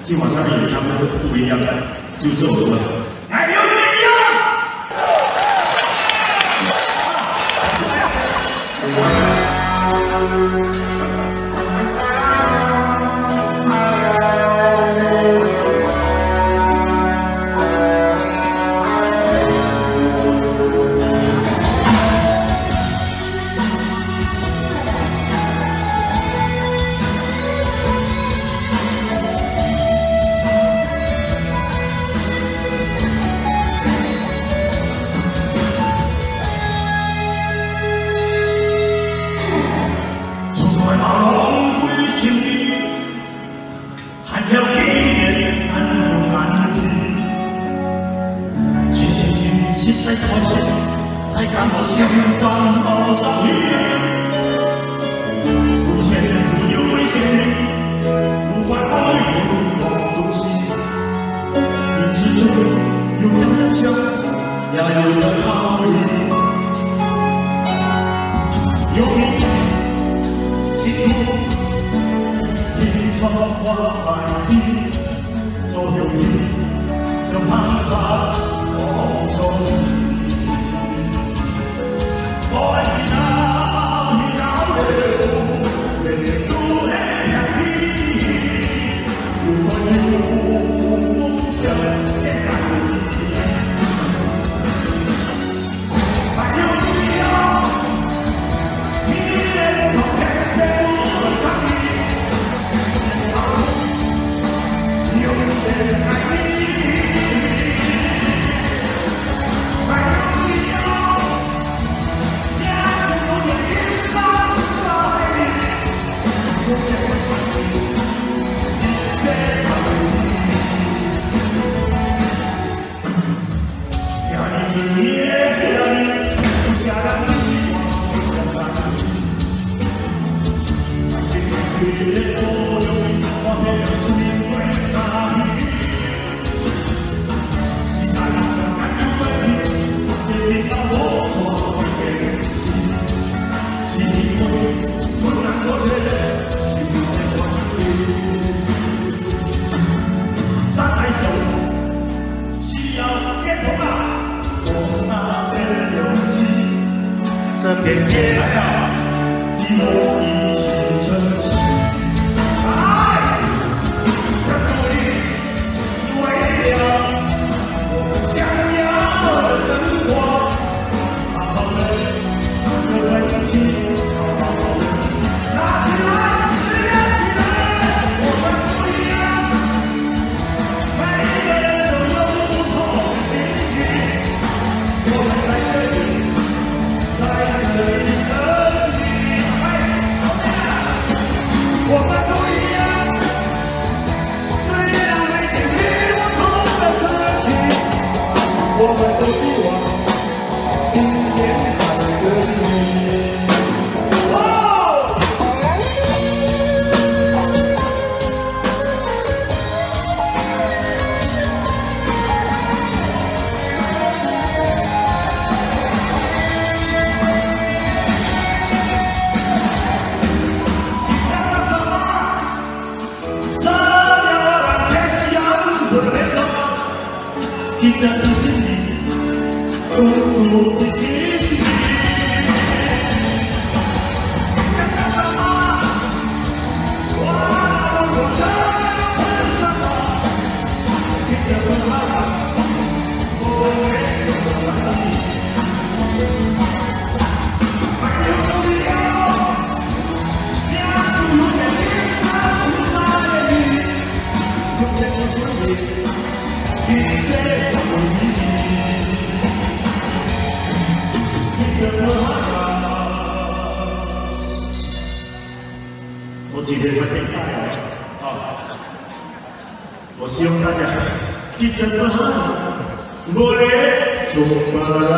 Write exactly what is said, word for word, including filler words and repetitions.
今晚上面有差不多五个样，就做好了。来，刘宇阳！從來嘛浪費心機，還有幾年還有難題。真正實在可惜，大家無心臟無心氣。有錢有有的生命，無法愛有好東西。因此就有感想。 也有人考慮，用力辛苦，拼凑我愛你，做兄弟，做朋友，做你。我愛你到你老了，每天都會想起你。 我今天快点拜了，啊。 我希望大家記得哈，我来做个啦。